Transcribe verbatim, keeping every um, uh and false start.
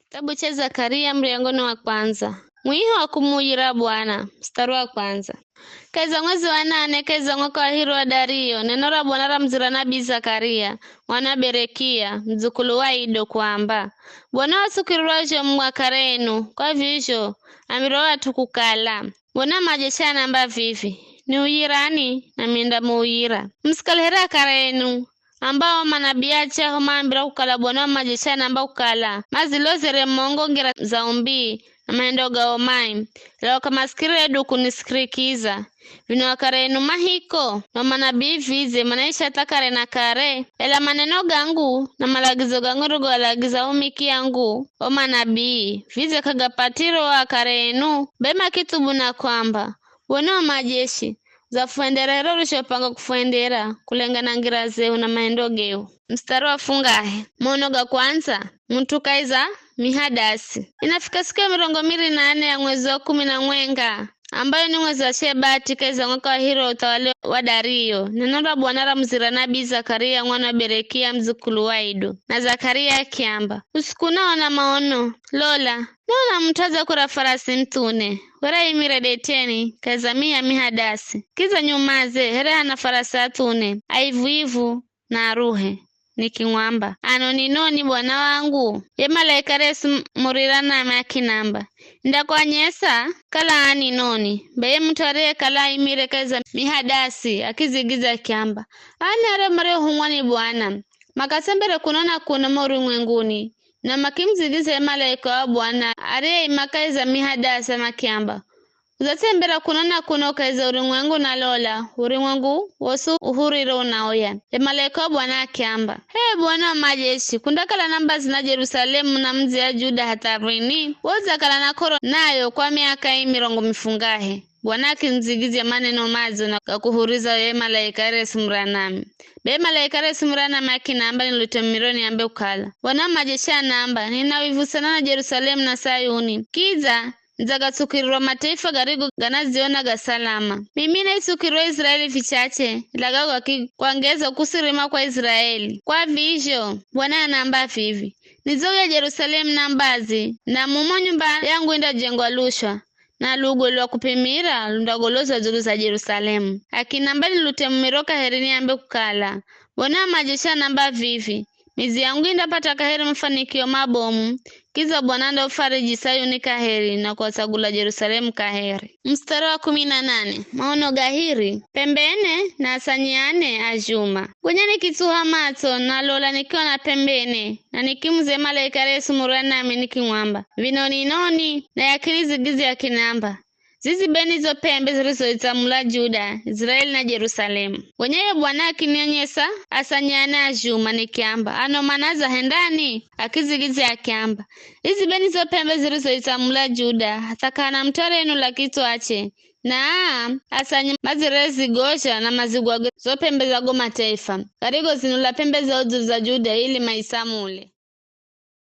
Kitabu cha Zakaria, muryango ni wa kwanza. Mwiho wa kumuuyira Bwana, mstari wa kwanza. Kahi za mwezi wa nane, kahi za mwaka wa hiri wa Dario, neno ra Bwana ramuzira nabii Zakaria, mwana wa Berekia, mudzukulu wa Ido, kuamba, Bwana watsukirirwa zhomu akare enu, kwa vizho, ambira o at'u kukala, Bwana wa majeshi anaamba vivi, niuyirani, nami nindamuuyira. Musikale here akare enu, ambao manabii ache aho maambira kukala Bwana wa majeshi anaamba kukala, mazilozere mongo ngira za umbii na mahendo gao mai, ela k'amasikirire duku kunisirikiza. Vino akare enu mahiko, na manabii vidze manaisha hatha kare na kare, ela maneno gangu na malagizo gangu nirigolagiza umikiangu o manabii, vidze k'agapatiro o akare enu, be makithubu na kwamba, Bwana wa majeshi, udzafwendera here urizhopanga kufwendera, kulengana na ngira zeu na mahendo geu. Mstari wa fungahe, maono ga kwandza, mut'u kahi za mihadasi. Inafika siku ya mirongo miri na nne ya mwezi wa kumi na mwenga, ambayo ni mwezi wa Shebati, kahi za mwaka wa hiri wa uthawali wa Dario, neno ra Bwana ramuzira nabii Zakaria mwana wa Berekia, mudzukulu wa Ido. Na Zakaria akiamba, usiku naona maono, lola, naona mut'u adzakira farasi muthune, were aimire deteni, kahi za miya mihadasi. Kidza nyumaze, here hana farasi athune, aivu-ivu, na aruhe, nikimwamba, ano ni noni bwana wangu? Ye malaika ariyesumurira nami akinamba, nindakwanyesa kala ani noni. Be ye mut'u ariyekala aimire kahi za mihadasi akidzigidzya akiamba, ani arye mariohumwa ni Bwana, makatsembere kuno na kuno mo urumwenguni. Na makimudzigidzya ye malaika wa Bwana ariyeima kahi za mihadasi makiamba, udzatsembera kuno na kuno kahi za urumwengu, na lola, urumwengu wosi uhuriro unauya. Ye malaika wa Bwana akiamba, h'e Bwana wa majeshi, kundakala na mbazi na Jerusalemu na mudzi ya Juda hatha rini? We udzakala na k'oro nayo kwa miaka ii mirongo mifungahe. Bwana akinidzigidzya maneno madzo na ga kuhuriza ye malaika ariyesumurira nami. Be malaika ariyesumurira nami akinamba nilute mumiro niambe kukala, Bwana wa majeshi anamba, nina wivu sana na Jerusalemu na Sayuni. Kidza, nidzagatsukirirwa mataifa garigo ganadziona ga salama. Mimi naitsukirwa Israeli vichache, ela gago gakikwangeza kusirima kwa Israeli. Kwa vizho, Bwana anaamba vivi, nidzauya Jerusalemu na mbazi, na mumo nyumba yangu indajengwa lushwa, na lugwe lwa kupimira lundagolozwa dzulu za Jerusalemu. Akinamba nilute mumiro kaheri niambe kukala, Bwana wa majeshi anaamba vivi, midzi yangu indapata kaheri mafanikio mabomu, kidza Bwana andaufariji Sayuni kaheri na kuwatsagula Jerusalemu kaheri. Mstari wa kumi na nane, maono gahiri, pembe ne na asanyi ane a zhuma. Gonya nikitsuha matso, na lola nikiona pembe ne, na nikimuza ye malaika ariyesumurira nami nikimwamba, vino ni noni? Naye akinidzigidzya akinamba, zizi be nizo pembe zirizoitsamula Juda, Israeli na Jerusalemu. Gonya ye Bwana akinionyesa asanyi ane a zhuma nikiamba, ano mana za hendani? Akidzigidzya akiamba, izi be nizo pembe zirizoitsamula Juda, hatha k'ahana mut'u ariyeinula kitswache, na aa asanyi madzirezigozha na mazigwage zo pembe za go mataifa, garigozinula pembe zao dzulu za Juda ili maitsamule.